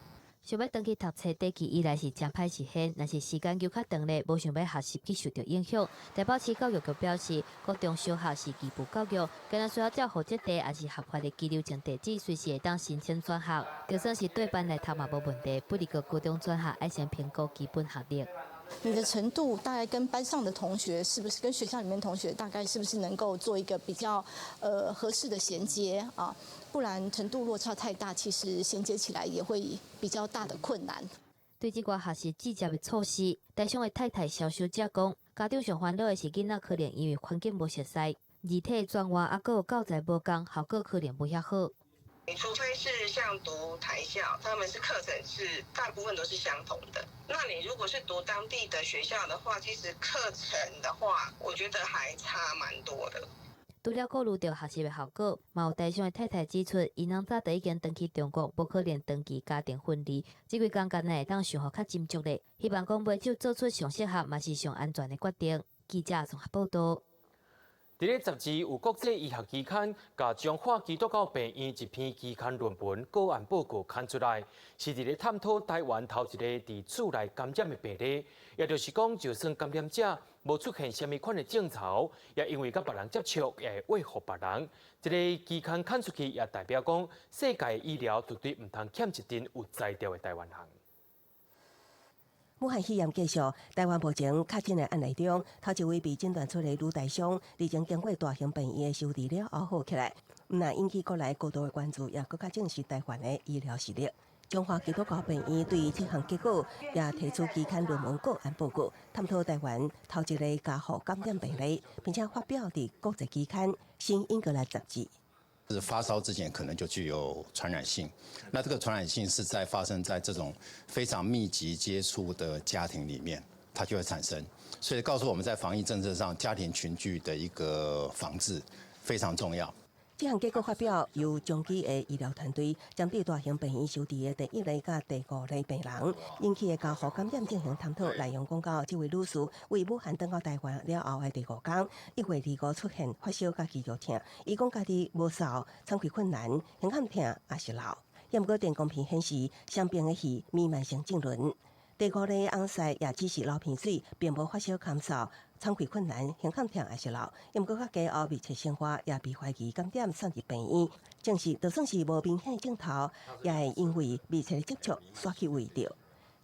想欲轉去讀冊，短期以來是誠歹實現，若是時間猶較長咧，無想欲學習去受著影響。台北市教育局表示，國中小學是義務教育，敢若需要照戶籍地抑是合法的居留證地址，隨時會當申請轉學。就算是綴班來讀嘛無問題，不過高中轉學愛先評估基本學歷。你的程度大概跟班上的同學是不是跟學校裡面同學大概是不是能夠做一個比較合適的銜接啊？不然程度落差太大，其實銜接起來也會比較大的困難。對這寡學習支持的措施，台商的太太蕭小姐講，家長上煩惱的是囡仔可能因為環境無熟似，字體轉換猶閣有教材無仝，效果可能無遐好。你除非是像讀台校，他們是課程是大部分都是相同的。那你如果是讀當地的學校的話，其實課程的話，我覺得還差蠻多的。除了顧慮著學習的效果，嘛有台商的太太指出，𪜶翁早就已經轉去中國，無可能長期家庭分離。這幾工敢若會當想予較斟酌咧，希望講尾就做出上適合，嘛是上安全的決定。記者綜合報導。佇咧雜誌有國際醫學期刊，共彰化基督教病院一篇期刊論文個案報告刊出來，是佇咧探討台灣頭一個佇厝內感染的病例，也就是講，就算感染者無出現啥物款的症狀，也因為佮別人接觸，也會餵予別人。這個期刊刊出去，也代表講，世界醫療絕對毋通欠一陣有才調的台灣人。武漢肺炎繼續，台灣目前確診的案例中，頭一位被診斷出的女台商，佇前經過大型病院的收治了後好起來，毋但引起國內高度的關注，也閣較證實台灣的醫療實力。彰化基督教病院對這項結果也提出期刊論文個案報告，探討台灣頭一個家戶感染病例，並且發表佇國際期刊《新英格蘭雜誌》。是發燒之前可能就具有傳染性，那這個傳染性是在發生在這種非常密集接觸的家庭裡面，它就會產生。所以告訴我們在防疫政策上，家庭群聚的一個防治非常重要。這項結果發表，由長期的醫療團隊針對大型病院收治的第一例佮第五例病人引起的家戶感染進行探討。內容講到，這位女士為武漢轉到台灣了後的第五天，1月25出現發燒佮肌肉疼，伊講家己無嗽、喘氣困難、胸坎疼，抑是痟。毋過電光片顯示，傷病的是彌漫性痙攣。第五例翁婿也只是流鼻水，並無發燒、咳嗽、喘氣困難、胸坎疼，抑是痟。毋過佮家後密切生活，也被懷疑感染送入病院，證實就算是無明顯症頭，也會因為密切接觸煞去餵著。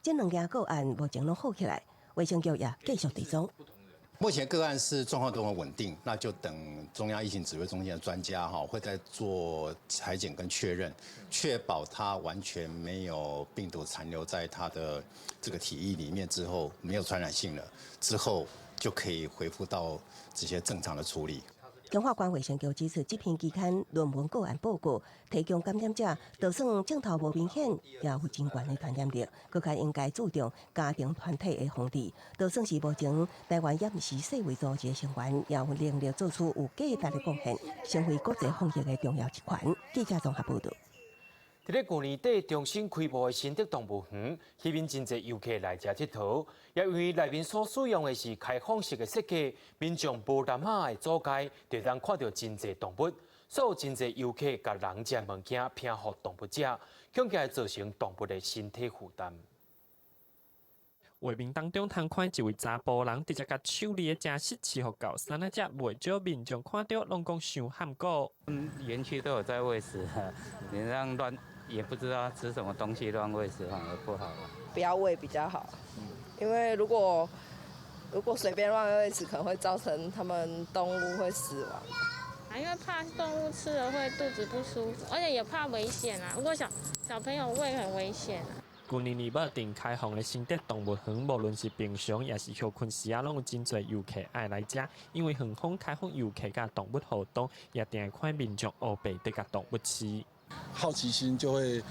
這兩件個案目前攏好起來，衛生局也繼續追蹤。目前個案是狀況都很穩定，那就等中央疫情指揮中心的專家哈會再做採檢跟確認，確保他完全沒有病毒殘留在他的這個體液裡面之後，沒有傳染性了，之後就可以恢復到這些正常的處理。彰化縣衛生局指出，這篇期刊論文個案報告提供感染者，就算症頭無明顯，也有真懸的傳染力，閣較應該注重家庭團體的防治。就算是目前台灣也毋是世衛組織的成員，也有能力做出有價值的貢獻，成為國際防疫的重要一環。記者綜合報導。佇咧舊年底重新開幕的新竹動物園，吸引真濟遊客來遮𨑨迌。也因為內面所使用的是開放式的設計，民眾無欄仔的阻隔，就通看著真濟動物。所以真濟遊客共人食的物件拚予動物食，恐驚會造成動物的身體負擔。畫面當中，通看一位查埔人直接共手裡的食食飼予狗爍仔食，袂少民眾看著攏講傷譀古。園區都有在餵食，你這樣亂也不知道吃什麼東西亂餵食反而不好。不要餵比較好，因為如果隨便亂餵食，可能會造成他們動物會死亡。啊，因為怕動物吃了會肚子不舒服，而且也怕危險啊。如果小朋友餵很危險啊。舊年年尾頂開放的新竹動物園，無論是平常抑是歇睏時仔，攏有真濟遊客愛來遮。因為園方開放遊客佮動物互動，也定會看民眾烏白佇共動物飼。好奇心就會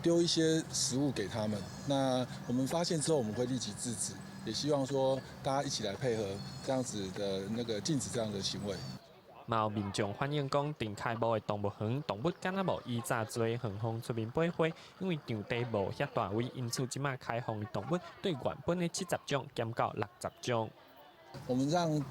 丟一些食物給他們。那我們發現之後，我們會立即制止，也希望說大家一起來配合這樣子的那個禁止這樣的行為。嘛有民眾反映講，頂開幕的動物園動物敢若無以前濟，園方出面駁回，因為場地無遐大位，因此這擺開放的動物對原本的70種減到60種。我們讓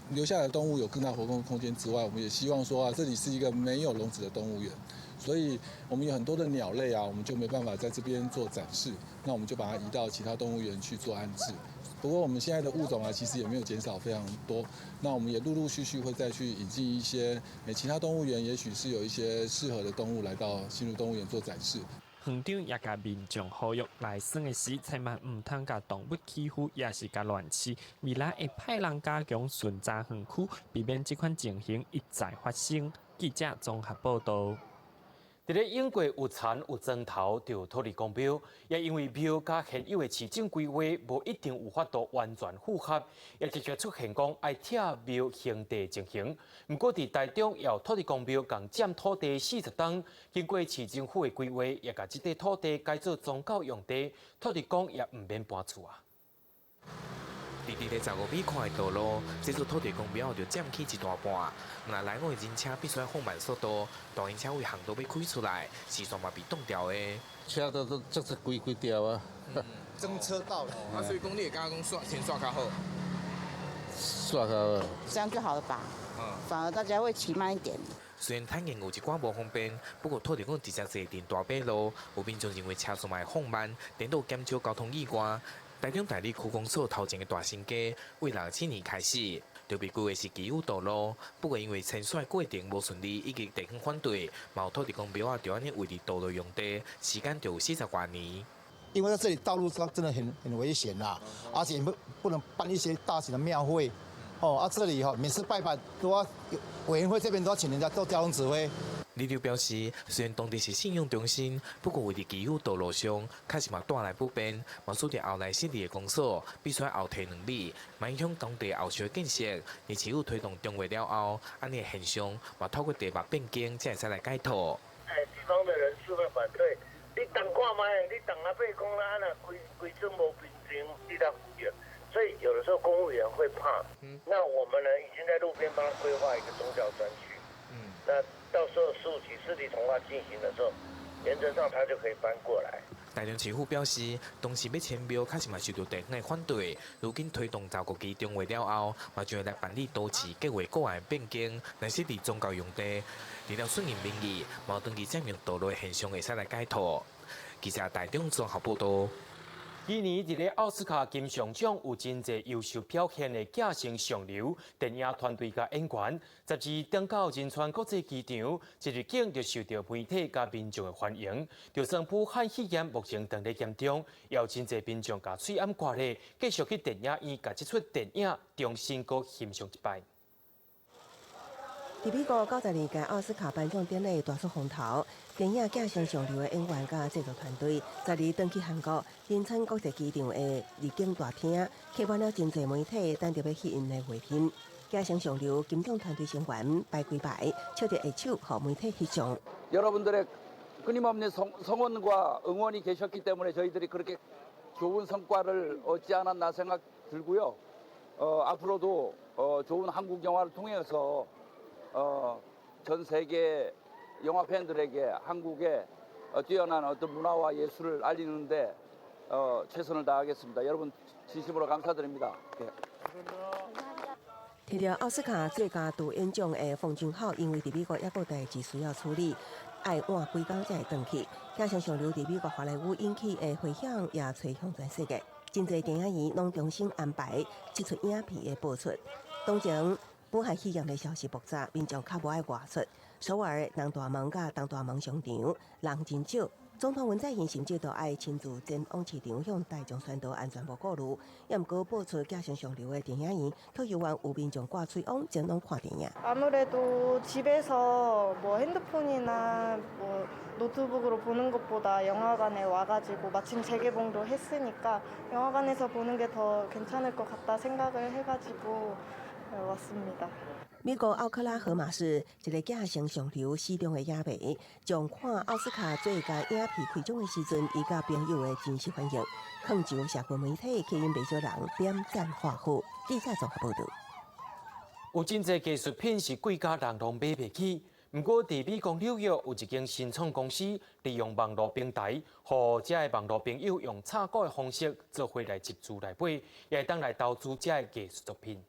留下來的動物有更大活動空間之外，我們也希望說啊，這裡是一個沒有籠子的動物園，所以我們有很多的鳥類啊，我們就沒辦法在這邊做展示，那我們就把它移到其他動物園去做安置。不過我們現在的物種啊，其實也沒有減少非常多，那我們也陸陸續續會再去引進一些其他動物園，也許是有一些適合的動物來到新竹動物園做展示。園長也共民眾呼籲，來耍的時，千萬毋通共動物欺負，抑是共亂飼。未來會派人加強巡查園區，避免這款情形一再發生。記者綜合報導。佇咧英國有田有莊頭就有土地公廟，也因為廟佮現有的市政規劃無一定有法度完全符合，也直接出現講愛拆廟興地情形。毋過佇台中也有土地公廟共佔土地40冬，經過市政府的規劃，也共這塊土地改做宗教用地，土地公也毋免搬厝啊。佇15米寬的道路，這座土地公廟就佔去一大半。若來往的人車必須放慢速度，大型車為巷道欲開出來，時煞嘛被擋牢的。車都足足規規條啊，爭車道了。啊，所以講你會感覺講煞先煞較好，煞較好。這樣就好了吧？反而大家會騎慢一點。雖然坦言有一寡無方便，不過土地公直接坐佇大馬路，有民眾認為車速嘛會放慢，顛倒減少交通意外。台中大里區公所頭前的大新街，為67年開始就被規劃是既有道路，不過因為遷徙過程無順利，以及地方反對，嘛有土地公廟仔就按呢位佇道路用地，時間就有40外年。因為在這裡道路上真的很危險啦，而且不能辦一些大型的廟會。哦，啊，這裡哈每次拜拜都要委員會這邊都要請人家做交通指揮。里長表示，雖然當地是信仰中心，不過位佇既有道路上，確實嘛帶來不便。嘛使得後來設立的公所必須後退2米，嘛影響當地後續的建設。而且有推動重劃了後，按呢現象嘛透過地目變更才會使來解套。哎，地方的人士會反對，你動看覓，你動啊爬講啦，啊若規規陣無平靜，你當所以有的時候公務員會怕。那我們呢，已經在路邊幫他規劃一個宗教專區。那到時候15期市地重劃進行的時候，原則上他就可以搬過來。台中市府表示，當時欲遷廟確實嘛受到地方的反對。如今推動15期重劃了後，嘛將會來辦理都市計劃個案變更，來設立宗教用地。除了順應民意，嘛長期佔用道路的現象會使來解套。記者台中綜合報道。今年佇咧奧斯卡金像獎有真濟優秀表現的寄生上流電影團隊佮演員，十二登到仁川國際機場，一入境就受到媒體佮民眾的歡迎。就算武漢肺炎目前當咧嚴重，也有真濟民眾共喙罨掛咧，繼續去電影院共這齣電影重新閣欣賞一擺。佇美國92屆奧斯卡頒獎典禮大出風頭，電影《寄生上流》的演員佮製作團隊，十二轉去韓國仁川國際機場的入境大廳，客滿了真濟媒體等著欲翕𪜶的畫面。寄生上流金獎團隊成員排幾排，笑著握手，予媒體翕相。 여러분들의 끊임없는 성원과 응원이 계셨기 때문에 저희들이 그렇게 좋은 성과를 얻지 않았나 생각 들고요. 앞으로도 좋은 한국 영화를 통해서 전 세계 영화 팬들에게 한국의 뛰어난 어떤 문화와 예술을 알리는데 최선을 다하겠습니다. 여러분 진심으로 감사드립니다. 예. 摕著奧斯卡最佳導演獎的奉俊昊，因為佇美國猶閣有代誌需要處理，愛換幾工才會轉去。寄生上流佇美國好萊塢引起的迴響也吹向全世界，真濟電影院攏重新安排這齣影片的播出。當前武漢肺炎的消息爆炸，民眾較無愛外出。首爾南大門佮東大門商場人真少。總統文在寅甚至都愛親自前往市場向大眾宣導安全無顧慮。也毋過播出寄生上流的電影院，卻猶原有民眾掛喙罨前往看電影。 아무래도 집에서 뭐 핸드폰이나 뭐 노트북으로 보는 것보다 영화관에 와가지고 마침 재개봉도 했으니까 영화관에서 보는 게 더 괜찮을 것 같다 생각을 해가지고 왔습니다. 美國奧克拉荷馬市一个寄生上流死忠的影迷，將看奧斯卡最佳影片開獎的時陣，伊佮朋友的真實反應，囥上社群媒體吸引袂少人點讚歡呼。記者綜合報導。有真濟藝術品是貴甲人攏買袂起，毋過佇美國紐約有一間新創公司，利用網路平台，予遮的網路朋友用炒股的方式做伙來集資來買，也會當來投資遮的藝術作品。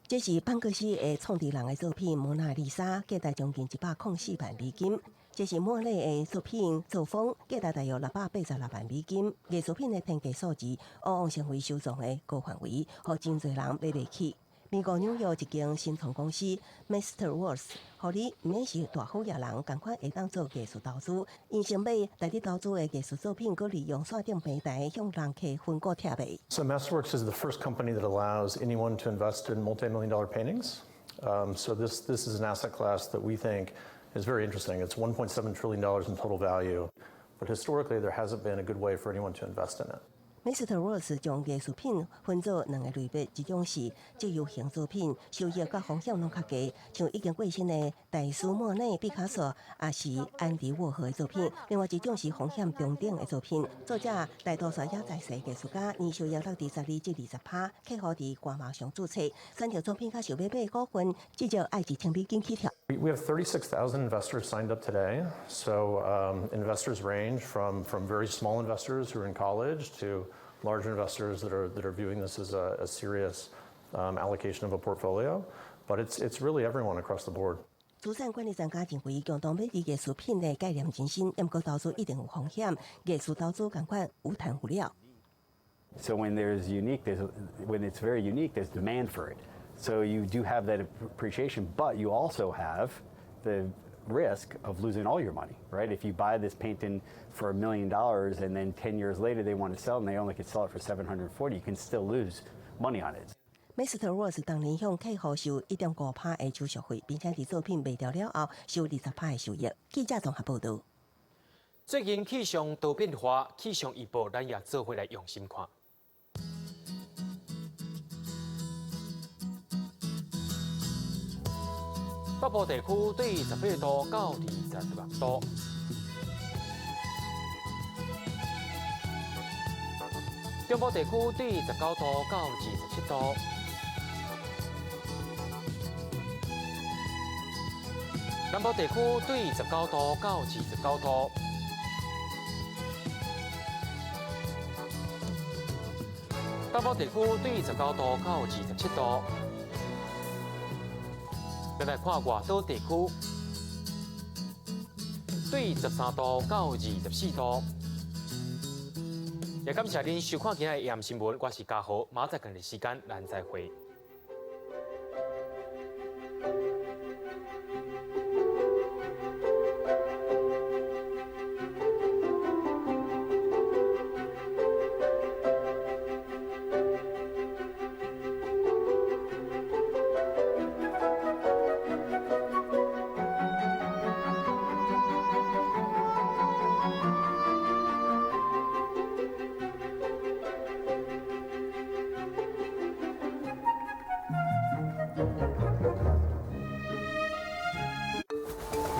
這是班克西的創始人的作品《蒙娜麗莎》，價值將近104萬美金。這是莫內的作品《作風》，價值大約686萬美金。藝術品的天價數字，往往成為收藏的高範圍，予真濟人買袂起。美國紐約一間新創公司 Masterworks，予你毋免是大富野人，仝款會當做藝術投資。𪜶先買來佇投資的藝術作品，閣利用線頂平台向人客分股拆賣。 So Masterworks is the first company that allows anyone to invest in multi-million dollar paintings. So this is an asset class that we think is very interesting. It's $1.7 trillion in total value, but historically there hasn't been a good way for anyone to invest in it. Masterworks 將藝術品分做兩個類別，一種是自由型作品，收益佮風險攏較低，像已經過身的大師莫內、畢卡索，抑是安迪沃荷的作品；另外一種是風險中等的作品，作者大多數也在世藝術家，年收益落佇12至20%，客戶佇官網上註冊，選擇作品較想欲買股份，至少愛1000美金起跳。 We have 36,000 investors signed up today. So investors range from very small investors who are in college to large investors that are viewing this as a serious Allocation of a portfolio, but it's really everyone across the board. 資產管理專家認為，共同買佇藝術品的概念真新，毋過投資一定有風險，藝術投資仝款有趁有了。 So when it's very unique, there's demand for it. So you do have that appreciation, but you also have the risk of losing all your money, right? If you buy this painting for $1 million and then 10 years later they want to sell and they only could sell it for 740, you can still lose money on it. Masterworks 當年向客戶收1.5趴的手續費，並且佇作品賣掉了後收20趴的收益。記者綜合報導。最近氣象多變化，氣象預報咱也做伙來用心看。北部地區對18度到26度，中部地區對19度到27度，南部地區對19度到29度，東部地區對19度到27度。再來看外島地區，對13度到24度。也感謝恁收看今仔的AM 新聞，我是嘉豪，明仔載仝个時間，咱再會。